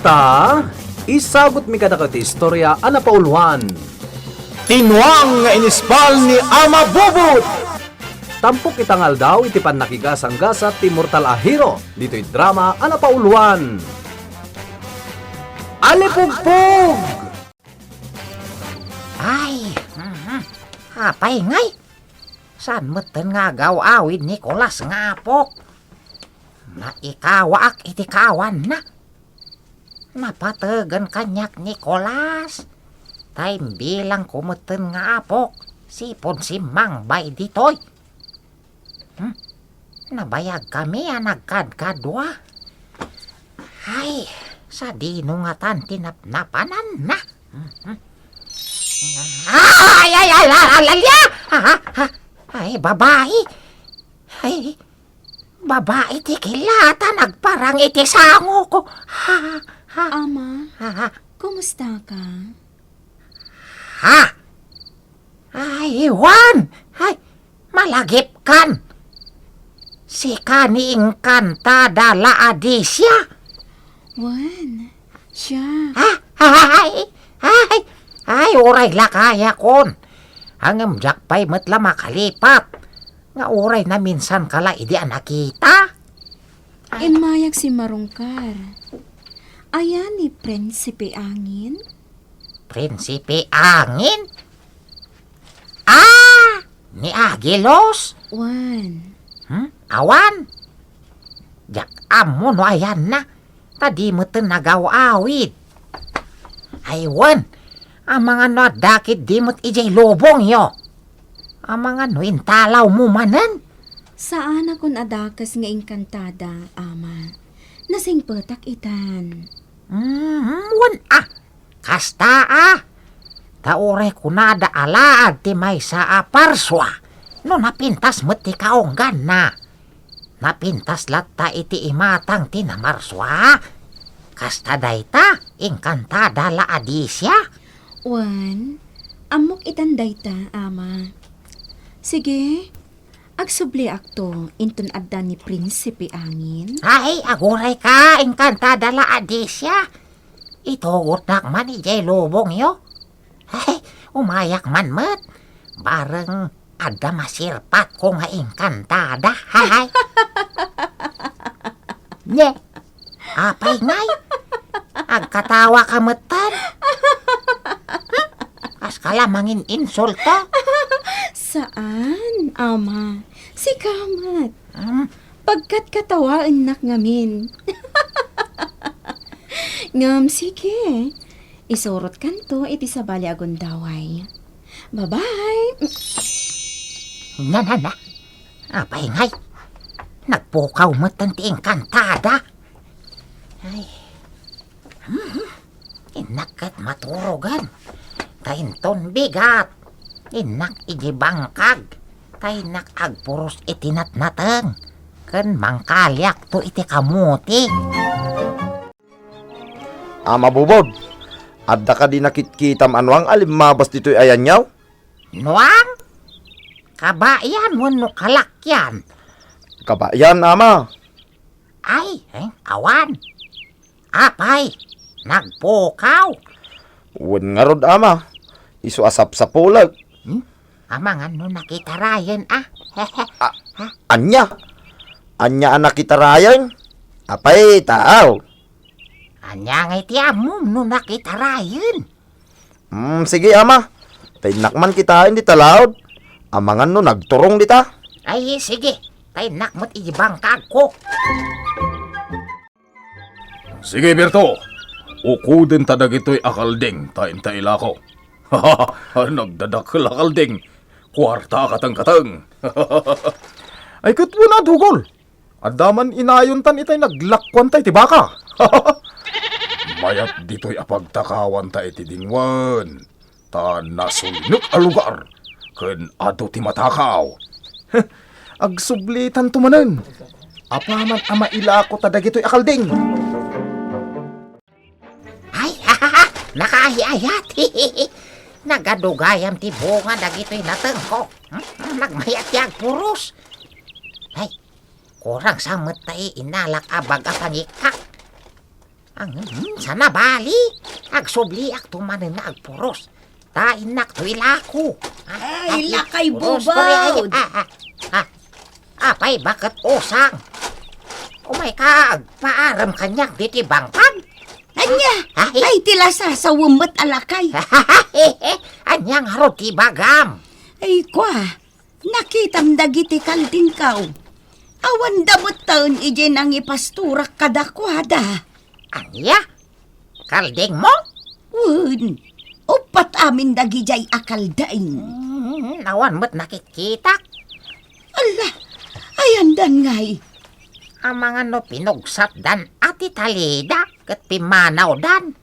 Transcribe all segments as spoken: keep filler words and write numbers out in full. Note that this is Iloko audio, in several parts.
Ta, isagutmi kadakayo ti istorya a napauluan. Tinuang nga inispal ni Ama Bubot! Tampok ita nga aldaw iti pannakigasanggasat ti immortal a hero ditoy drama a napauluan. Alipugpog! Ay, mhm. Apay ngay? Saan metten nga agaw-awid ni Nicolas nga apok? Maikawaak iti kawanna. Napategen kaniak ni Nicolas. Ta imbilangko metten nga apok, sipud simmangbay ditoy. Hmm? Nabayagkami a nagkadkadua. Ay, sadino ngatan ti napnapananna? Mhm. Ay, ay, ay, ay, ay, ay, ay, ah! Ah, ah, ah, ay, babai. Ay, babai ti kilatan agparang iti sangoko. Ha, ha, Ama, ha, ha. Kumusta ka? Ha? Ay, Juan! Ay, malagipkan! Sika ni Encantada la Adicia? Juan, siya. Ha? Ay, ay, ay, uray la kayakon. Ngem diak pay met la makalipat. Nga uray naminsanka la idi a nakita. Immayak simmarungkar. Ayan ni Prinsipe Angin? Prinsipe Angin? Ah! Ni Agilos? Juan. Hmm? Awan? Diak ammo no ayanna. Ta di metten nagaw-awid. Ay, wen, amangan no adda ketdi met idiay lubongyo. Amangan no intalawmo manen. Saanakon a dakes nga Encantada, Ama. Nasingpetak itan. Mm, wen a. Kasta a. Ta uray kunada a laag ti maysa a parsua no napintas met ti kaungganna. Napintas latta iti imatang ti namarsua. Kasta dayta, Encantada la Adicia. Wen, ammok itan dayta, Ama. Sige, agsubliakto inton adda ni Prinsipe Angin. Ay, agurayka, Encantada la Adicia. Itugotnak man idiay lubongyo. Ay, umayak man met. Bareng adda masirpatko nga Encantada. Ay. Nye, apay ngay? Agkatawaka metten. Kaska la mangin-insulto. Saan, Ama. Sika met. Hmm? Pagkatkatawaennak ngamin. Ngem sige, isurotkanto iti sabali a gundaway. Bye-bye. Na, na, na. Apay ngay? Nagpukaw metten ti Encantada. Ay. Hmm. Innak ket maturogen. Ta inton bigat, innak iti bangkag. Ta innak agpuros iti natnateng. Ken mangkaliakto iti kamuti. Ama Bubot, adda kadi nakitkitam a nuang a limmabas ditoy ayanyaw? Nuang? Kabayan wenno kalakian? Kabayan, Ama. Ay, eh, awan. Apay, nagpukaw? Wen ngarud, Ama. Isu a sapsapulek. Hmm? Amangan no nakitarayen, ah. A-, ania? Ania a nakitarayen? Apay, taaw. Ania ngay ti ammom no nakitarayen? Hmm, sige, Ama. Ta innak man kitaen dita laod. Amangan no nagturong dita. Ay, sige. Ta innak met iti bangkagko. Sige, Berto. Ukoden ta dagitoy a kalding ta inta ilako. Nagdadakkel a kalding. Kuarta a katengkateng. Ay, ket wen a dugol. Adda man inayontan itay naglakuanta iti baka. Mayat ditoy a pagtakawanta iti dingwen. Ta nasulnek a lugar ken adu ti matakaw. Agsublitanto manen. Apaman a mailako ta dagitoy a kalding. Ay, nakaayayat. Nagadu gayam ti bunga dagitoy natengko. Hmm, nagmayat ti agpuros. Ay, kurang sa met ta inalak a bag a pangikak. Ang, hmm, sana bali. Agsubliak to manen nga agpuros. Ta innak to ilako. Ah, ay, ah, lakay puros, bubod. Pare, ay, ah, ah, ah. Apay, baket usang? Umay ka, agpaaram kaniak diti bangkag? Ania? Ay. Ay, ti lasasawem met a lakay. Ania ngarud ti ibagam? Ay, kua, nakitam dagiti kaldingkaw. Awanda metten idiay nangipastorak kadakuada. Ania? Kaldingmo? Wen, uppat amin dagidiay a kalding. Hmm, awan met nakitkitak. Ala, ayandan ngay? Amangan no pinugsatdan a ti talida ket pimmanawdan.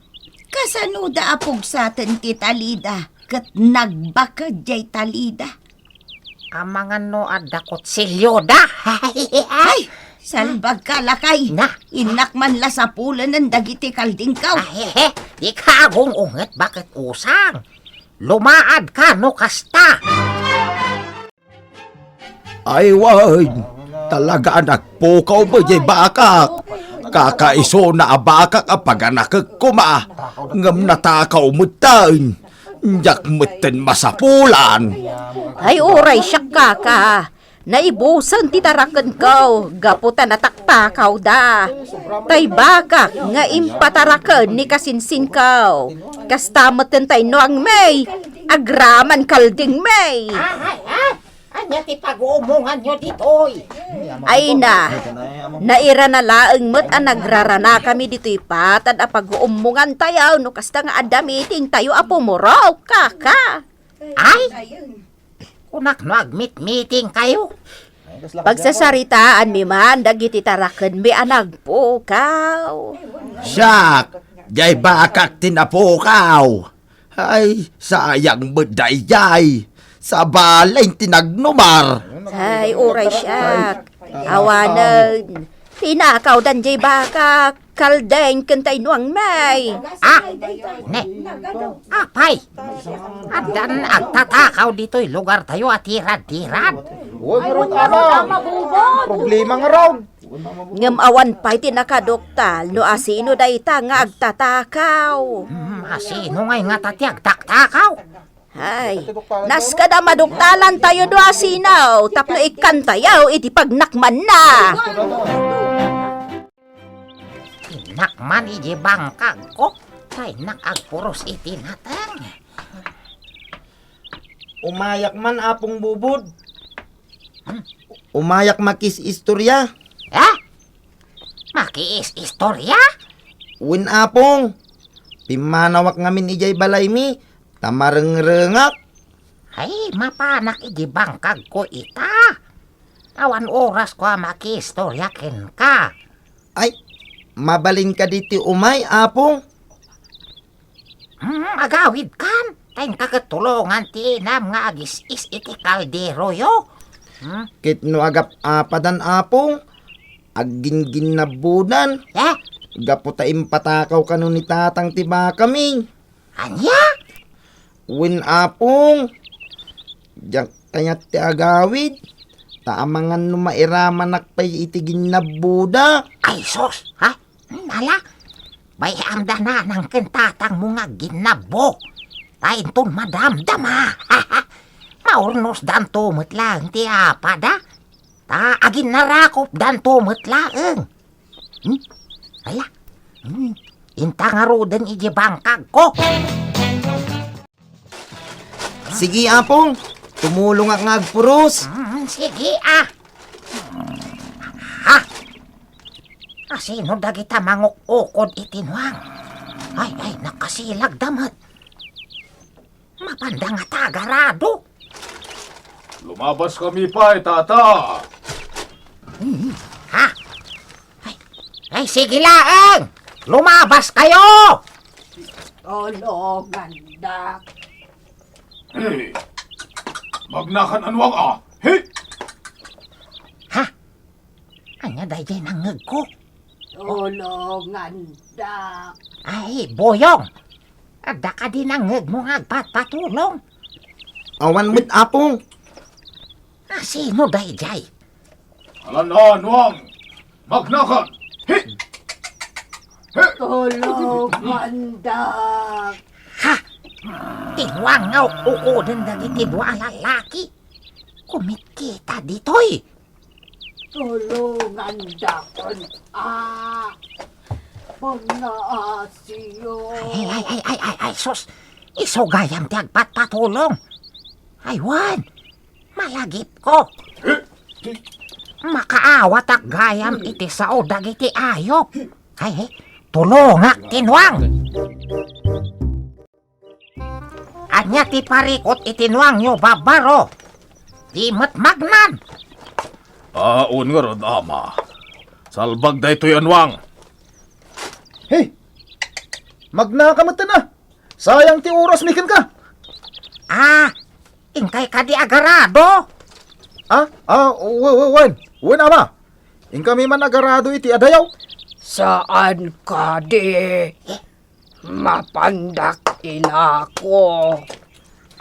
Kasano da a pugsaten ti talida ket nagbaked diay talida? Amangan no adda kutsilyoda. Ay, salbag ka, lakay. Na? Innak man la sapulenen dagiti kaldingkaw. Ay, he, he. Di ka agung-unget, baket usang? Lumaad ka no kasta. Ay, wen, talaga a nagpukaw met diay bakak. Kakaisuna a bakak a paganakek koma, ngem natakaw metten. Diak metten masapulan. Ay, uray siak, kaka. Naibusen ti tarakenko gapu ta nataktakawda. Tay bakak nga impataraken ni kasinsinko. Kasta metten tay nuangmi, agraman kaldingmi. Ah, ah, ah. Ania ti paguumonganyo ditoy? Ay na, nairana laeng met a nagraranakami ditoy patad a paguumongantayo no kasta nga adda meetingtayo a pumurok, kaka. Ay, kunak no agmitmitingkayo. Pagsasaritaanmi man dagiti tarakenmi a nagpukaw. Siak, diay bakak ti napukaw. Ay, sayang met daydiay. Sabalen ti nagnumar. Ay, uray siak. Awanen, pinakawdan diay bakak, kalding ken tay nuangmi. Ah, ne. Apay. Addan agtatakaw ditoy lugartayo a tirad-tirad. Uy, ngarud, ama. Problema ngarud. Ngem awan pay ti nakaduktal no asino dayta nga agtatakaw. Hmm, asino ngay ngata ti agtaktakaw? Ay, naskada maduktalantayo no asino tapno ikkantayo iti pagnakmanna. Innak man iti bangkagko, ta innak agpuros iti nateng. Umayak man, Apong Bubod. Hmm? Umayak makiis-istorya. Ha? Makiis-istorya? Wen, Apong. Pimmanawak ngamin idiay balaymi, ta marengrengak. Ay, mapanak idi bangkagko ita. Awan orasko a makiistorya kenka. Ay, mabalin kadi ti umay, Apong? Hmm, agawidkan. Ta inka ket tulongan ti inam nga agis-is iti kalderoyo. Hmm? Ket no agap-apadan, Apong, agginginnabbodan. Eh? Gapu ta impatakaw kano ni tatang ti bakami. Ania? Wen, Apong. Diak kayat ti agawid. Ta amangan no mairamanak pay iti ginnabboda. Ay, sus! Ha? Hmm, ala? Bay-amda nanang ken tatangmo nga agginnabbo. Ta inton madamdama. Maurnosdanto met laeng ti apada. Ta aginnarakopdanto met laeng. Hmm? Ala? Hmm. Inta ngaruden iti bangkagko. Sige, Apong. Tumulongak nga agpuros. Hmm, sige, ah. Ha? Asino dagita manguk-ukod iti nuang? Ay, ay, nakasilagda met. Mapanda nga tagarado. Lumabaskami pay, tata. Hmm, ha? Ay, ay, sige laeng! Lumabaskayo! Tulongandak. Hey! Magnakan a nuang, ah! Hey! Ha? Ania daydiay nangngegko? Tulongandak. Ay, Boyong! Adda kadi nangngegmo nga agpatpatulong? Awan met, Apong. Asino daydiay? Alan-anuang! Magnakan! Hi! Hi! Tulongandak. Ha? Ti Nuang nga ukoden dagiti dua a lalaki. Kumitkita ditoy. Tulongandak, a. Pangnaasyo. Ay, ay, ay, ay, ay, ay, sus. Isu gayam ti agpatpatulong. Ay, wen. Malagipko. Makaawatak gayam iti sao dagiti ayop. Ay, tulongak ti Nuang. Ania ti parikut iti nuangyo, Barbaro? Di met magnan. Awan ngarud, Ama. Salbag daytoy a nuang. Hey! Magnaka met a. Sayang ti oras mi kenka. Ah, inkay kadi agarado? Ah, ah, we-, we-, wen, wen, Ama. Inkami man agarado iti adayo. Saan kadi. Eh? Mapandak inako.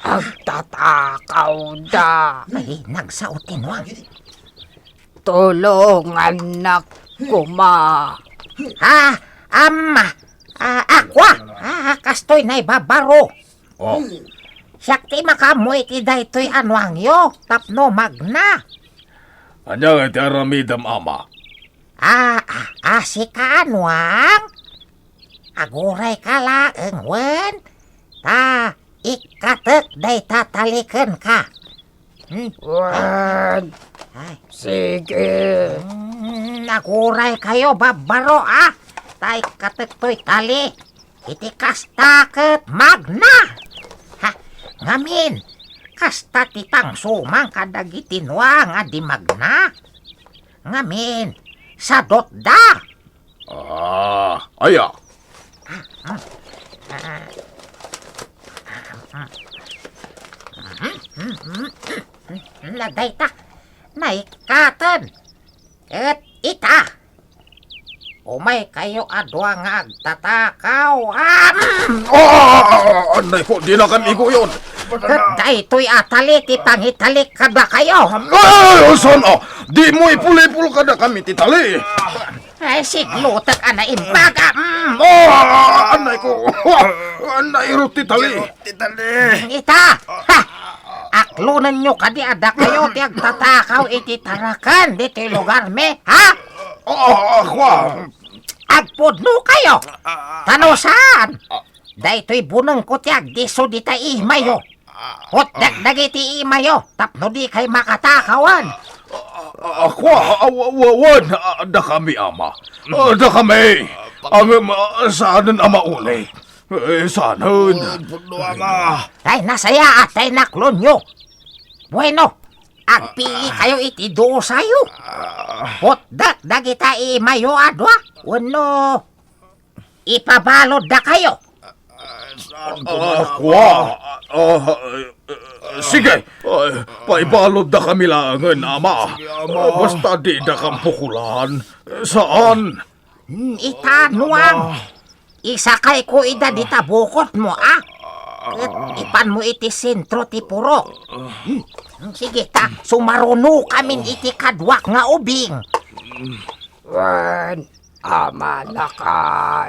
Agtatakawda. Ay, nagsao ti nuang. Tulongannak koma. Ah, Ama, ah, akua, ah, kastoy nay Barbaro. Oh. Siak ti makaammo iti daytoy a nuangyo tapno magna. Ania nga iti aramidem, Ama? Ah, ah, ah, sika a nuang? Agurayka laeng, wen? Ta ikkatek dayta tali kenka. Hmm? Wen. Ay. Sige. Hmm, aguraykayo, Barbaro, a. Ta ikkatek toy tali. Iti kasta ket magna. Ha, ngamin, kasta ti pangsumang kadagiti nuang a di magna. Ngamin, sadutda. Ah, aya. Nadayta, naikkaten. Ket ita, umaykayo a dua nga agtatakaw. Ah, mm. Ah, anay ko, dina kami guyon. Ket daytoy a tali ti pangitalik kadakayo. Ay, saan a? Dimo ipulipol kadakami ti tali. Ay, siglutek a naimbag, ah, mm. Oh, anay ko. Anay ro ti tali. Ti tali. Ita. Ha! Aklonenyo kadi a dakayo ti agtatakaw iti taraken ditoy lugarmi, ha? Oh, oh, oh, kua. Agpudnokayo. Ta no saan, daytoy bunengko ti agdisso dita imayo. Putdek dagiti imayo tapno dikay makatakawan. Ah, ah, kua, ah, wa-, wa-, wen, ah, dakami, Ama. Ah, dakami. Ngem, ah, saanen a mauli. Eh, saanen. Pudno, Ama. Ay, nasayaat tay naklonyo. Bueno, agpili kayo iti dusayo. Putdek dagita imayo a dua. Wenno, ipabalud dakayo. Ah, saan ko Ah, kua. Ah, eh, eh, sige. Ay, paibalud dakami laengen, Ama. Sige, Ama. Ah, basta di dakam pukolan. Saan? Hmm, ita, nuang. Isakay ko ida dita bukot mo, ah. Ket ipan mo iti sentro ti puro. Hmm, sige ta, sumaruno kamin iti kaduak nga ubing. Wen, Amalakay.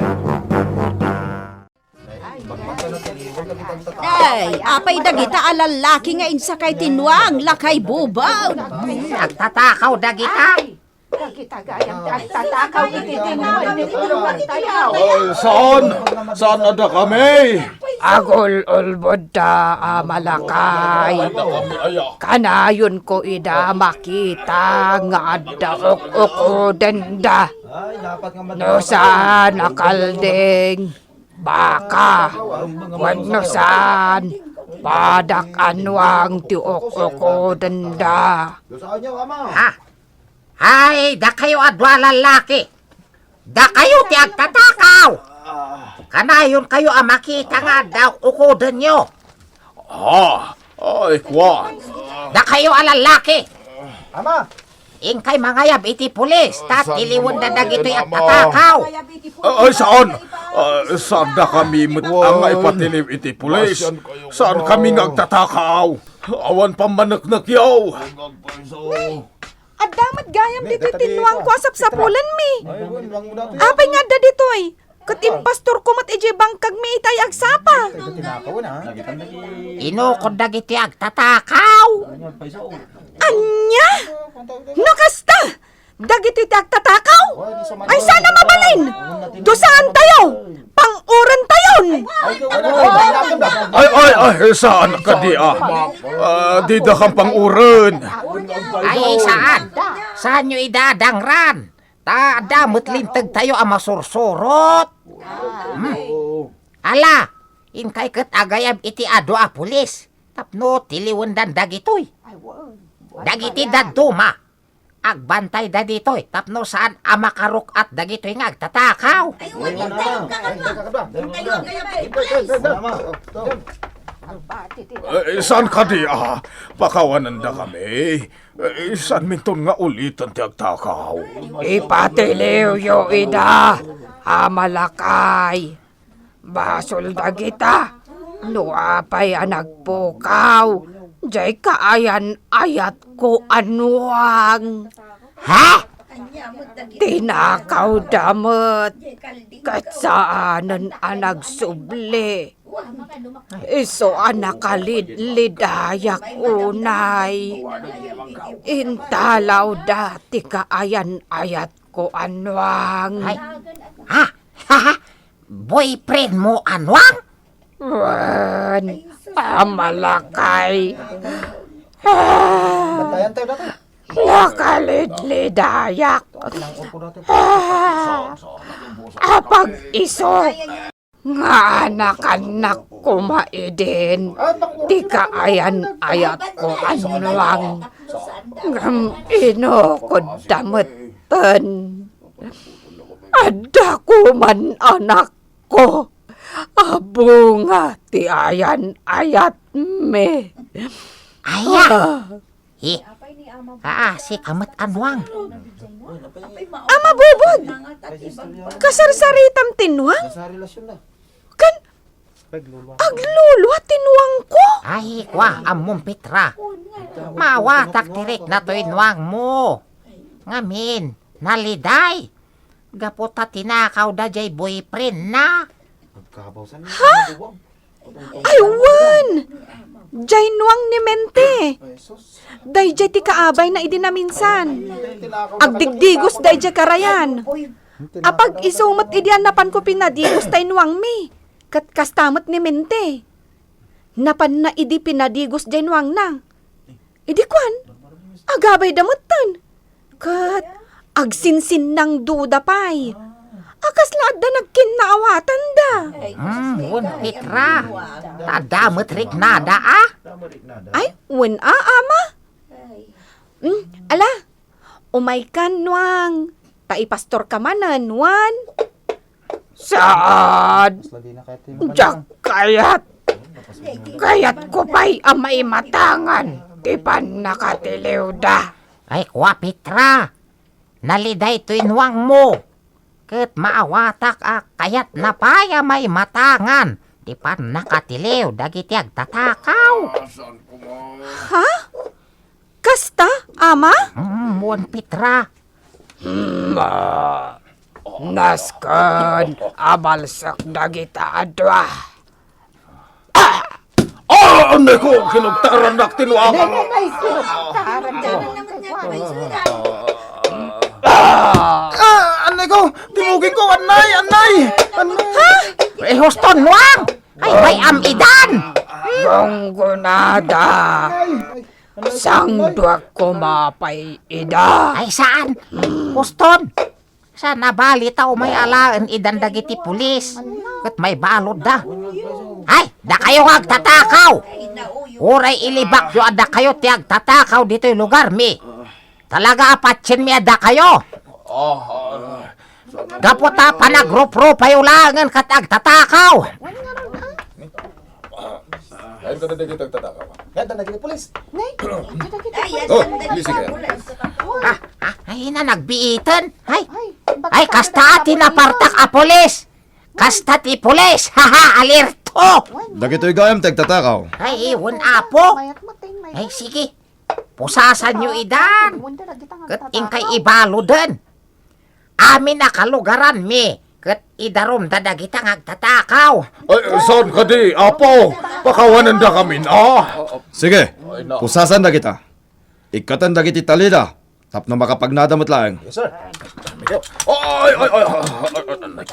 Ay, apay dagita a lallaki nga insakay ti nuang, lakay Bubon? Agtatakaw dagita. Ay, dagita gayam ti agtatakaw iti tinuan ni Purulatayo. Ay, saan? Saan a dakami? Agul-ulbod ta, Amalakay. Ay, dakami aya. Kanayon ko ida makita nga adda uk-ukoden da. No saan a kalding, baka, wenno saan, padak a nuang ti uk-ukoden da. Ha? Ay, dakayo a dua a lallaki. Dakayo ti agtatakaw. Kanayonkayo a makita nga adda uk-ukodenyo. Ah, ay, kua. Dakayo a lallaki. Ama. Inkay mangayab iti pulis, ta tiliwenda dagitoy agtatakaw. Ah, ay, saan? Ah, saan dakami met nga ipatiliw iti pulis? Saan kami nga agtatakaw? Awan pammaneknekyo. Adda met gayam ditoy ti nuangko a sapsapulenmi. Apay nga adda ditoy? Ket impastorko met idiay bangkagmi itay agsapa. Inukod dagiti agtatakaw. Ania? No kasta, dagiti ti agtatakaw? Ay, saan a mabalin? Dusaantayo! Pang-urentayon! Ay, ay, ay, saan kadi, ah. Ah, dida kan pang-uren. Ay, saan? Saanyo ida dangran? Ta adda met lintegtayo a masursurot. Hmm. Ala, inkay ket agayab iti adu a pulis tapno tiliwendan dagitoy. Dagiti dadduma, agbantayda ditoy tapno saan a makaruk-at dagitoy nga agtatakaw. Eh, saan kadi, ah? Pakawananda kami. Eh, saanminton nga uliten ti agtakaw? Ipatiliwyo ida, Ama Lakay. Basol dagita, no apay a nagpukaw, diay kaayan-ayatko a nuang. Ha? Tinakawda met, ket saanen a nagsubli. Isu a nakalidlidayak unay. Intalawda ti kaayan-ayatko a nuang. Ay, ha? Boyfriend mo a nuang? Wen, Ama Lakay. Ah, nakalidlidayak. Ah, apag-isu nga nakannak koma idin ti kaayan-ayatko a nuang. Ngem inukodda metten. Adda koman anakko a bunga ti ayan-ayatmi. Aya! Ah. Hi. Aa, sika met a nuang. Ama Bubod! Kasarsaritam ti nuang? Kan aglulua ti nuangko? Ay, kua, ammom, Petra. Maawatak ti rikna toy nuangmo. Ngamin, naliday. Gapu ta tinakawda jay boyfriendna. Ha? Ay, wen! Jay nuang ni Mente. Dayjay ti kaabayna idi naminsan. Agdigdigos dayjay karayan. Apag-isu met idi a napanko pinadigos tay nuangmi. Ket kasta met ni Mente. Napanna idi pinadigos jay nuangna. Idi kuan, agabayda metten. Ket agsinsinnangduda pay. A kasla adda nagkinnaawatanda. Hmm, wen, Petra. Ta adda met riknada, a? Ay, wen a, Ama. Hmm, ala, umaykan, nuang. Ta ipastorka manen, wen. Saan? Diak kayat. Kayatko pay a maimatangan ti pannakatiliwda. Ay, kua, Petra, naliday toy nuangmo. Ket maawatak a kayatna pay a maimatangan ti pannakatiliw dagiti agtatakaw. Ha? Kasta, Ama? Mm, wen, Petra. Hmm, ah, nasken a balsek dagita a dua. Ah, annay ko, kinugtarannak ti nuang. Ay, kinugtaran. Ah, annay ko, timugin ko, annay, annay, annay. Ha? Eh, huston, nuang! Ay, may am-idan! Gunggonada. Sangduak koma pay ida. Ay, saan? Huston. Saan a bali ta umay alaen idan dagiti pulis. Ket maibaludda. Ay, dakayo nga agtatakaw. Uray ilibakyo a dakayo ti agtatakaw ditoy lugarmi. Talaga a patienmi a dakayo. Gapu ta panagruprupayo laengen ket agtatakaw. Ay, kada dagiti agtatakaw. Ngata dagiti pulis. Nay, kadagiti pulis. Oh, sige. Ah, ah, ay, na nagbiiten. Ay, ay, kasta ti napartak a pulis. Kasta ti pulis. Haha, alerto. Dagitoy gayam ti agtatakaw. Ay, iwan, apo. Ay, sige. Pusasanyo idan. Ket inkay ibaluden. Amin a kalugaranmi, ket idarumda dagita nga agtatakaw. Ay, saan kadi, Apo? Pakawananda kamin, a. Sige, pusasan dagita. Ikkaten dagiti talida tapno makapagnada met laeng. Yes, sir. Ay, ay, ay, ay, ay, ay, ay.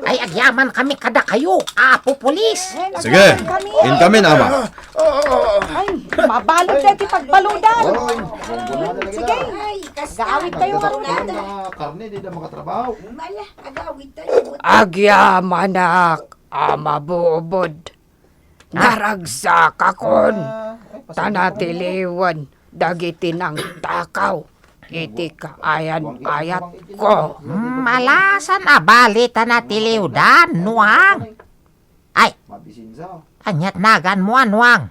Ay, agyaman kami kadakayo, Apo Pulis. Sige, inkamin, Ama. Ay, mabalud daytoy pagbaludan. Sige, gaawid kayo nga runa. Karne, di na makatrabaho. Agyamanak a mabubod. Naragsakakon, ta natiliwen dagiti nangtakaw iti kaayan-ayatko. Malasan a bali ta natiliwdan, Nuang. Ay, ania't naganmo a Nuang?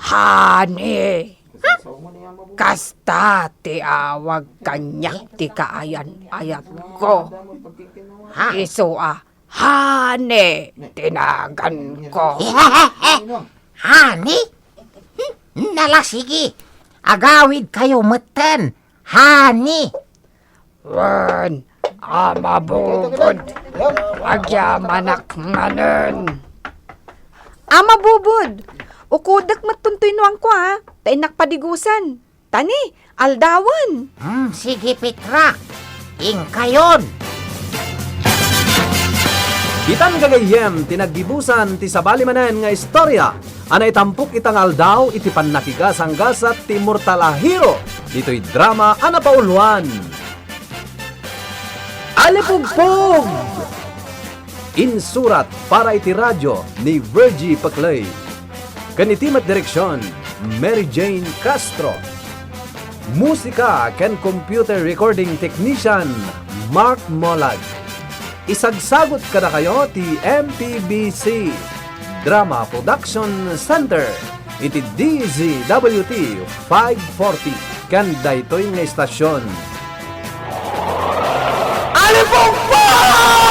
Honey. Kasta ti awag kaniak ti kaayan-ayatko. Ha? Isu a Honey ti naganko. Honey? Nala, sige. Agawid kayo metten. Honey. Wen, a mabubod. Agyamanak manen. A mabubod. Ukodek met toy Nuangko, a. Ta innak padigusen. Tani, aldawen. Hmm, sige, Petra. Inkayon. Ditan gagayyem ti naggibusan ti sabali manen nga istorya a naitampok ita nga aldaw iti pannakigasanggasat ti immortal a hero ditoy drama a napauluan. Alipugpog! Insurat para iti radio ni Virgie Peclay. Ken iti met direksion, Mary Jane Castro. Musika ken computer recording technician, Mark Molag. Isagsagut kadakayo ti M P B C Drama Production Center iti D Z W T five forty ken daytoy nga istasion. Alipugpog!